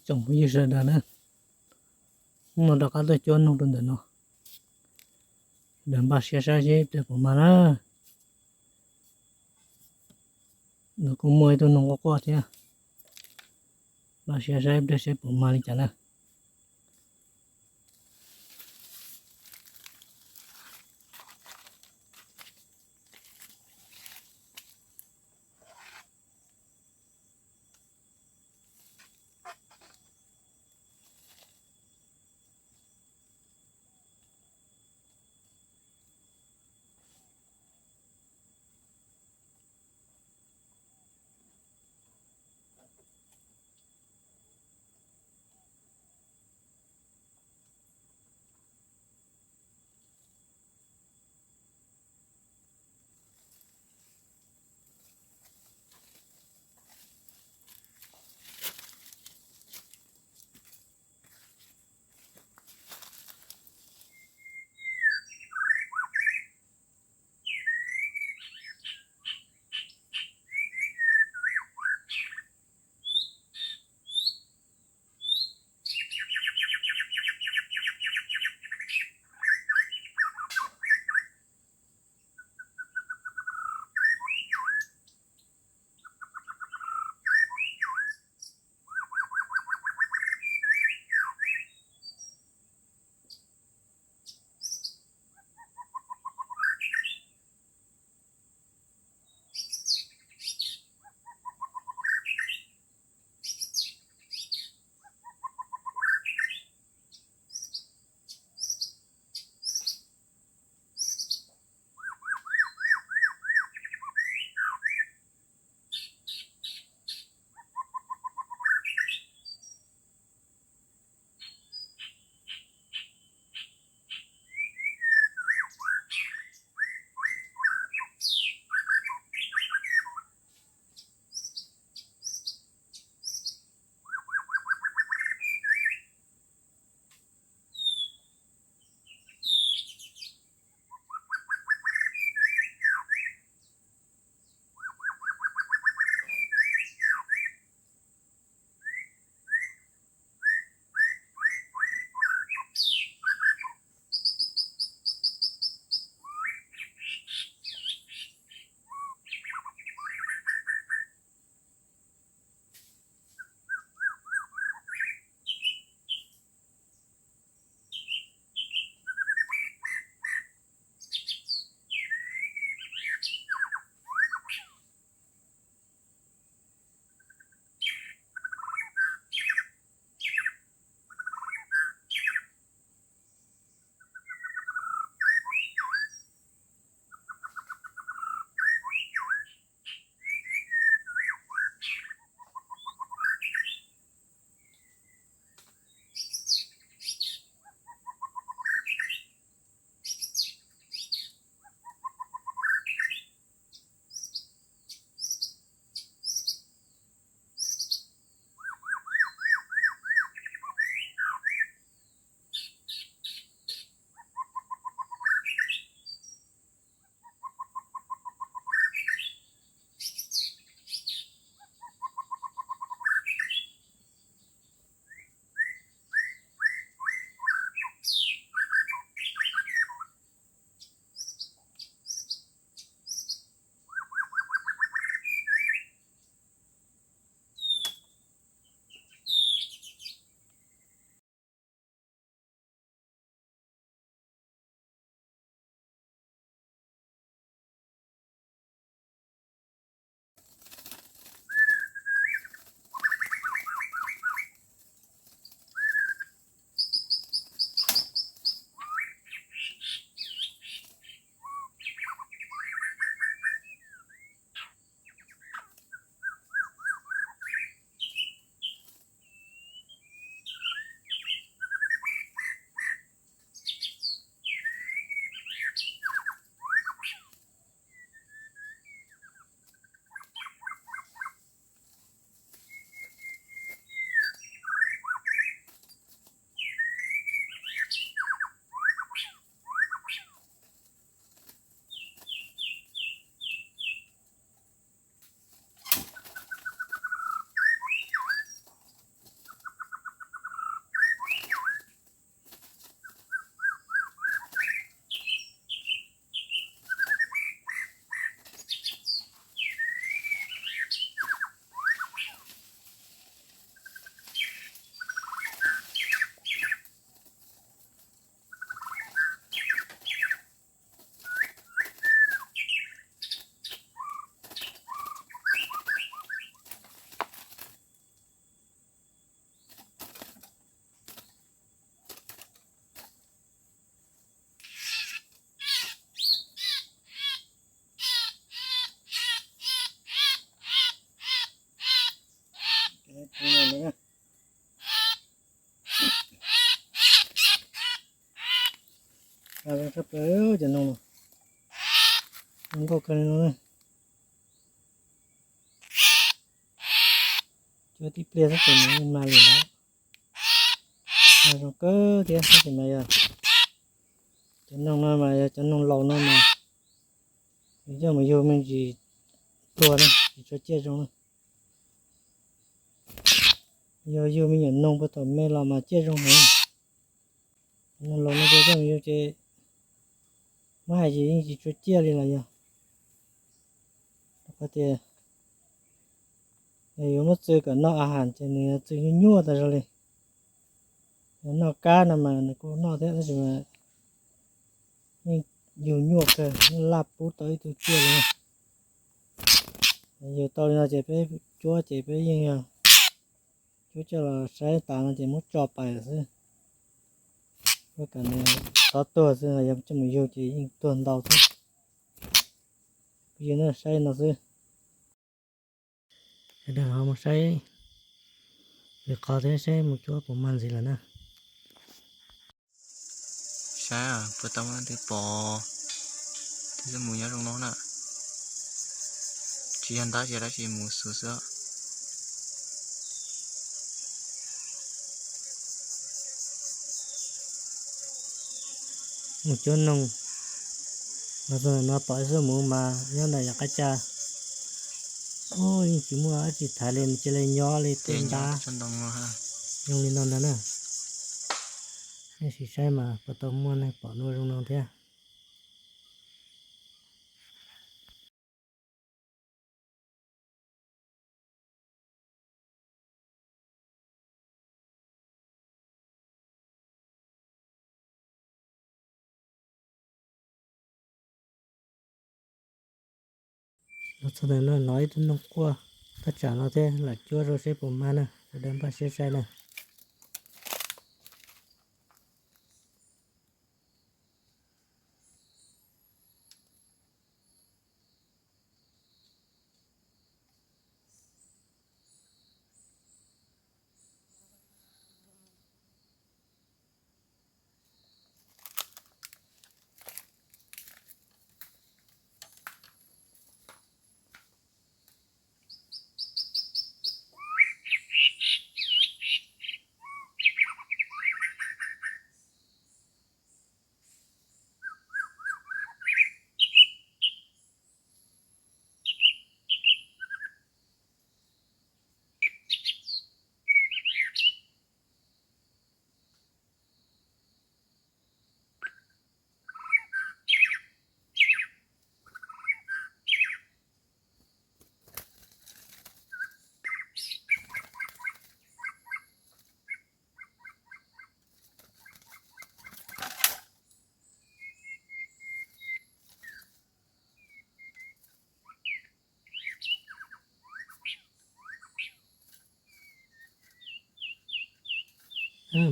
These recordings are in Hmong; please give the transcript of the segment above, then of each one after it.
Tsoom phooj ywg sawv daws na, hnub no rov qab tuaj cuab noog rau ntawm no, sawv daws npaj siab saib seb ib pliag puas mag na. Nws kuj muaj ib tug noog quaj quaj thiab, npaj siab saib ib pliag seb puas mag li cas na. Zoo tshaj plaws cov noog no, zoo nkauj kawg li no. Cuab tib pliag xwb ces nws yeej mag li ntawd. Mas zoo kawg thiab, tab sis mas yog cov noog no mas yog cov noog laus no mas yus coj mus yug me ntsis tuag na, tsis tshua ciaj zoo na. Yog yug me nyuam noog puag thaum me los mas ciaj zoo heev. Noog laus no ces coj mus yug ces muab hais ces yeej tsis tshua ciaj li los yog. Rau qhov tias yog yuav muab txwv kom noj a has ces nws yuav txwv nyuaj nyuaj tas zog li. Yog noj kab no mas nws kuj noj thiab tab sis mas yeej yug nyuaj kawg, yeej laj pub tau ib tug ciaj li na. Yug tau li no ces peb cuab ces peb yeej yog cuab coj los saib tas no ces muab tso pais lawm xwb. Ua kom nws txhob tuag xwb, yog coj mus yug ces yeej tuag ntau xwb. Kuv yug no saib no xwb. Sawv daws ho mus saib lwm qhov thiab saib mus cuab puas mag ntxiv lawm na. Saib puas tau muaj leej twg pom, twb mus nyob zoo no na. Tsis yog ntab tsis yog dab tsi, mus xwb xwb. Mus cuab noog los txog ntawm no pom ib xub muv mas nyob ntawm yam qab ca. Ub, yeej tsis muaj dab tsi thaiv li, nws cia li nyob li tej ntab zoo li no ntag na. Nej sim saib mas puas tau muaj neeg pom dua zoo no thiab. Los txog ntawm no hnov ib tug noog quaj thaj tsam no thiab, lam cuab rau seb puas mag na, sawv daws npaj siab saib na.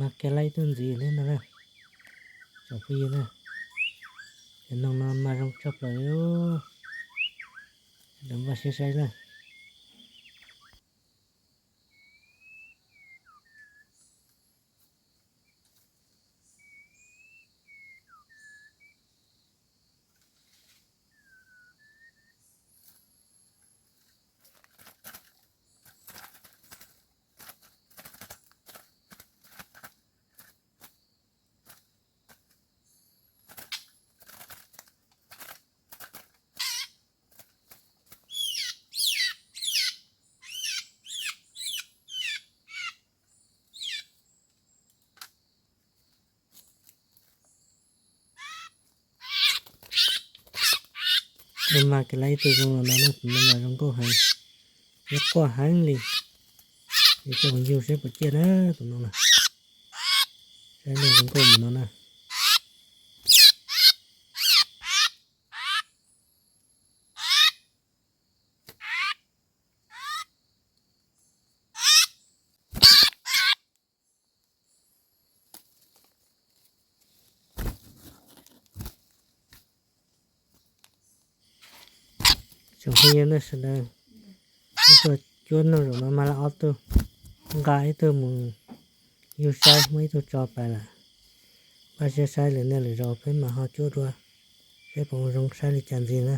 Mag kiag lawm ib tug ntxiv thiab no na, tsoom phooj ywg na. Cov noog no mag zoo tshaj plaws li, sawv daws npaj siab saib na. Mag kiag lawm ib tug zoo los no na, tus no mas zoo nkauj heev, yeej quaj heev li. Yuav coj mus yug seb puas ciaj na tus no na. Saib zoo nkauj mus no na. Tsoom phooj ywg nej sawv daws, wb tuaj cuab noog zaum no mag lawm ob tug. Nqa ib tug mus yug saib, muaj ib tug tso pais lawm. Npaj siab saib lwm niaj lwm zaus peb mam ho cuab dua, saib puas zoo saib li cas ntxiv na.